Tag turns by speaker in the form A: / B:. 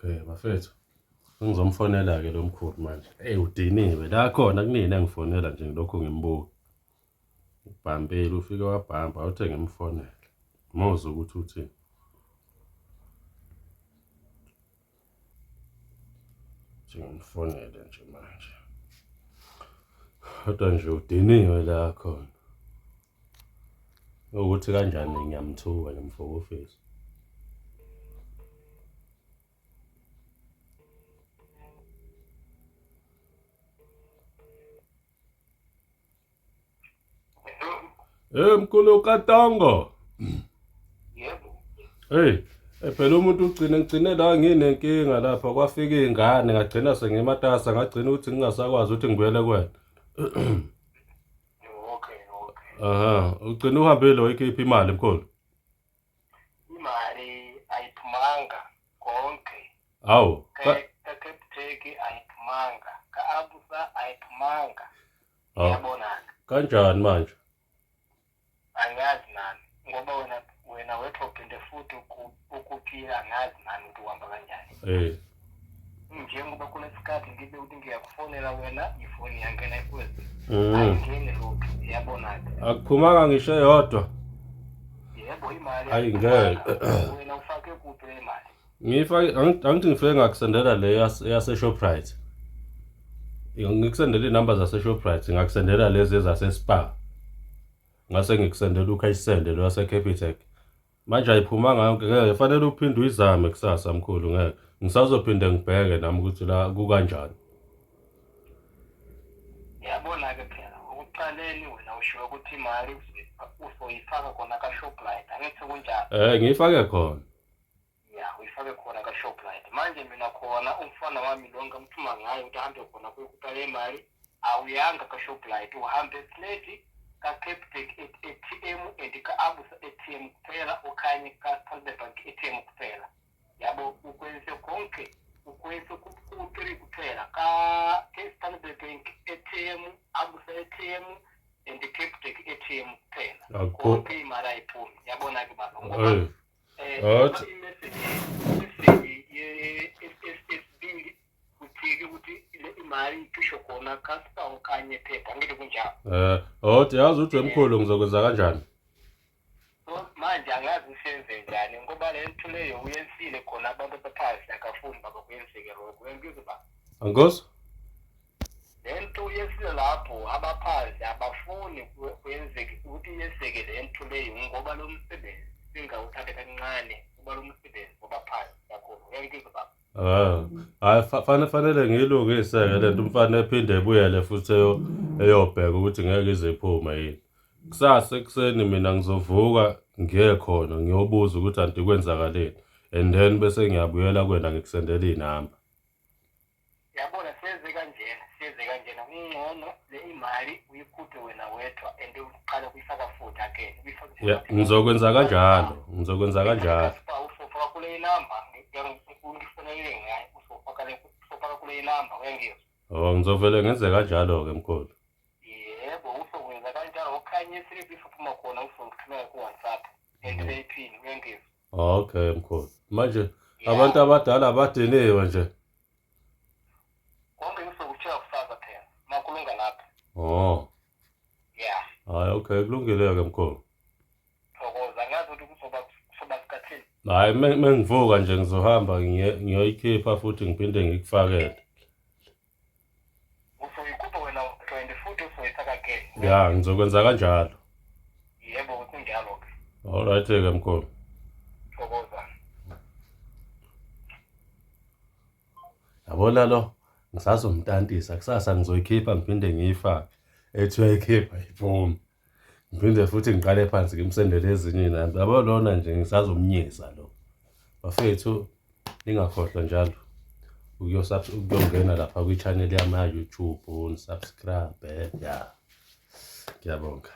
A: Okay bafethu. Ngizomfonela-ke lo mkhulu manje. Eyi udiniwe la khona kunini engifonela nje ngilokhu ngimbuka. Ubhampile ufike wabhampa awuthe ngimfonele. Muzwe ukuthi uthini. Ngimfonele nje manje. Kodwa nje udiniwe la khona. Ukuthi kanjani ngiyamthuka ngimfokofisa. Hey mkhulu kaTongo.
B: Yebo.
A: Hey, phela umuntu ugcine ngigcine la nginenkinga lapha kwafika izingane ngagcina sengimatasa ngagcina ukuthi ngingasakwazi ukuthi ngibuyele kuwena.
B: Okay, okay.
A: Aha, ugcina uhambile wayikhipha imali mkhulu.
B: Imali ayiphumanga konke.
A: Hawu.
B: Ka-Capitec ayiphumanga, ka-Absa ayiphumanga. Ngiyabona-ke.
A: Kanjani manje?
B: Angazi nami ngoba wena wena wethu uphinde futhi ukuphila angazi nami ukuthi uhamba kanjani.
A: Eh.
B: Njengoba kunesikhathi ngibe ukuthi ngiyakufonela wena ifoni yangena ekwezi. Ayingeni lutho iyabona-ke.
A: Akuphumanga ngisho eyodwa.
B: Yebo imali.
A: Ayi ngeke.
B: Wena ufake kuphi le mali?
A: Ngiyifake angithi ngifike ngakusendela le yase Shoprite. Ngikusendela iy'namba zase-Shoprite, ngakusendela lezi ezase-Spar. Ngase ngikusendela u-cash send lo wase-Capitec. Manje ayiphumanga yonke ngeke fanele uphinde uyizame kusasa mkhulu ngeke. Ngisazophinde ngibheke nami ukuthi la kukanjani.
B: Yabona-ke phela ukuqaleni wena ushiwe ukuthi imali uzoyifaka khona ka-Shoprite angithi kunjalo?
A: Eh ngiyifake khona.
B: Ya uyifake khona ka-Shoprite. Manje mina khona umfana wami lo ngamthuma ngayo ukuthi ahambe khona kuyokhupha le mali awuyanga ka-Shoprite uhambe straight ka-Capitec ATM and ka-Absa ATM kuphela okanye ka-Standard Bank ATM kuphela. Yabo ukwenze konke ukwenze ku-three kuphela ka-Standard Bank ATM, Absa ATM and Capitec ATM kuphela. Konke imali ayiphumi. Yabona-ke baba ngoba
A: Athi
B: i-message ye-SSB uthike ukuthi le imali icishe khona kaspa okanye phepha ngithi kunjalo.
A: Eh, othi yazi uthi wemkhulu ngizokwenza kanjani?
B: So manje angazi senze njani ngoba le nto leyo uyenzile khona abantu abaphansi akafuni baba kuyenzeke lokho uyangizwa baba?
A: Angikuzwa?
B: Le nto uyenzile lapho abaphansi abafuni kwenzeke ukuthi yenzeke le nto leyo ngoba lo msebenzi singawuthatha kancane kuba lo msebenzi wabaphansi kakhulu uyangizwa baba?
A: Ah, hayi fanele fanele ngiyilungise-ke le nto umfana ephinde ebuyele futhi eyobheka ukuthi ngeke ize iphume yini. Kusasa ekuseni mina ngizovuka ngiye khona ngiyobuza ukuthi anti kwenzakaleni and then bese ngiyabuyela kuwena ngikusendela iy'namba.
B: Yabona senze kanjena senze kanjena kungcono le imali uyikhuphe wena wedwa and uqale ukuyifaka futhi again uyifake
A: Ya, ngizokwenza kanjalo, ngizokwenza kanjalo.
B: Usofaka kule inamba ngifonelele ngayo usofaka le usofaka kule inamba uyangizwa?
A: Oh, ngizovele ngenze kanjalo-ke mkhulu.
B: Yebo usokwenza kanjalo okhanye islip ifuphuma khona uzokuthumela ku-WhatsApp and le-pin uyangizwa?
A: Okay mkhulu. Manje abantu abadala abadiniwe nje.
B: Konke ngizokutshela kusasa phela. Makulunga lapho.
A: Oh.
B: Yeah.
A: Hayi okay kulungile ke mkhulu.
B: Thokoza ngazi ukuthi kuzoba kuzoba sikhathini.
A: Hayi mengivuka nje ngizohamba ngiyoyikhipha futhi ngiphinde ngikufakele.
B: Uzoyikhupha wena 20 futhi uzoyifaka ke.
A: Ya ngizokwenza kanjalo.
B: Yebo kunjalo ke.
A: All right ke mkhulu.
B: Thokoza.
A: Yabona lo ngisazomtantisa kusasa ngizoyikhipha ngiphinde ngiyifake. Ethi uyayikhipha iphume. Ngiphinde futhi ngiqale phansi ngimsendele ezinye iy'namba. Yabo lona nje ngisazomnyisa lo. Bafethu ningakhohlwa njalo ukuyongena lapha kwi-channel yami ya-YouTube nisubscribe ya. Ngiyabonga.